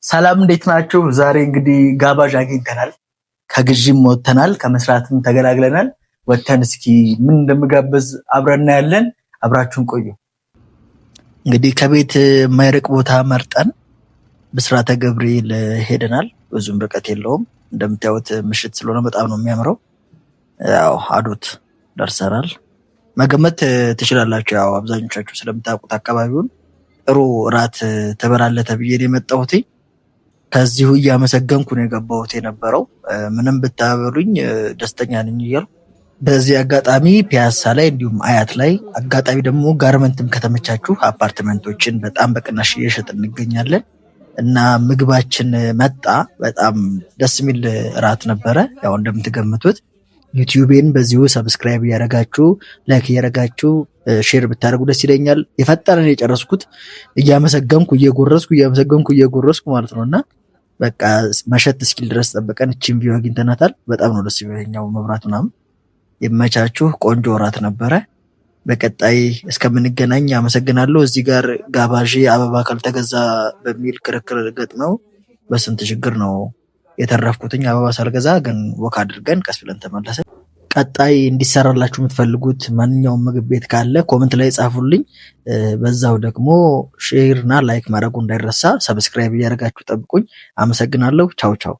ሰላም፣ እንዴት ናችሁ? ዛሬ እንግዲህ ጋባዥ አግኝተናል። ከግዥም ወጥተናል፣ ከመስራትም ተገላግለናል። ወጥተን እስኪ ምን እንደምጋበዝ አብረን እናያለን። አብራችሁን ቆዩ። እንግዲህ ከቤት የማይርቅ ቦታ መርጠን ብስራተ ገብርኤል ሄደናል። ብዙም ርቀት የለውም። እንደምታዩት ምሽት ስለሆነ በጣም ነው የሚያምረው። ያው አዶት ደርሰናል። መገመት ትችላላችሁ። ያው አብዛኞቻችሁ ስለምታውቁት አካባቢውን ጥሩ እራት ትበላለህ ተብዬ ነው የመጣሁት። ከዚሁ እያመሰገንኩ ነው የገባሁት የነበረው። ምንም ብታበሉኝ ደስተኛ ነኝ እያልኩ በዚህ አጋጣሚ ፒያሳ ላይ እንዲሁም አያት ላይ አጋጣሚ ደግሞ ጋርመንትም ከተመቻችሁ አፓርትመንቶችን በጣም በቅናሽ እየሸጥን እንገኛለን። እና ምግባችን መጣ። በጣም ደስ የሚል እራት ነበረ። ያው እንደምትገምቱት ዩቲዩቤን በዚሁ subscribe እያደረጋችሁ፣ like እያደረጋችሁ፣ share ብታደርጉ ደስ ይለኛል። የፈጠረን የጨረስኩት እያመሰገንኩ እየጎረስኩ፣ እያመሰገንኩ እየጎረስኩ ማለት ነው። እና በቃ መሸት እስኪል ድረስ ጠብቀን እቺን view አግኝተናታል። በጣም ነው ደስ የሚለኛው መብራት ምናምን። የመቻችሁ ቆንጆ እራት ነበረ። በቀጣይ እስከምንገናኝ አመሰግናለሁ። እዚህ ጋር ጋባዥ አበባ ካልተገዛ በሚል ክርክር ገጥመው በስንት ችግር ነው የተረፍኩትኝ አበባ ሳልገዛ፣ ግን walk አድርገን ቀስ ብለን ተመለሰ። ቀጣይ እንዲሰራላችሁ የምትፈልጉት ማንኛውም ምግብ ቤት ካለ comment ላይ ጻፉልኝ። በዛው ደግሞ share እና like ማድረጉ እንዳይረሳ፣ subscribe እያደረጋችሁ ጠብቁኝ። አመሰግናለሁ። ቻው ቻው።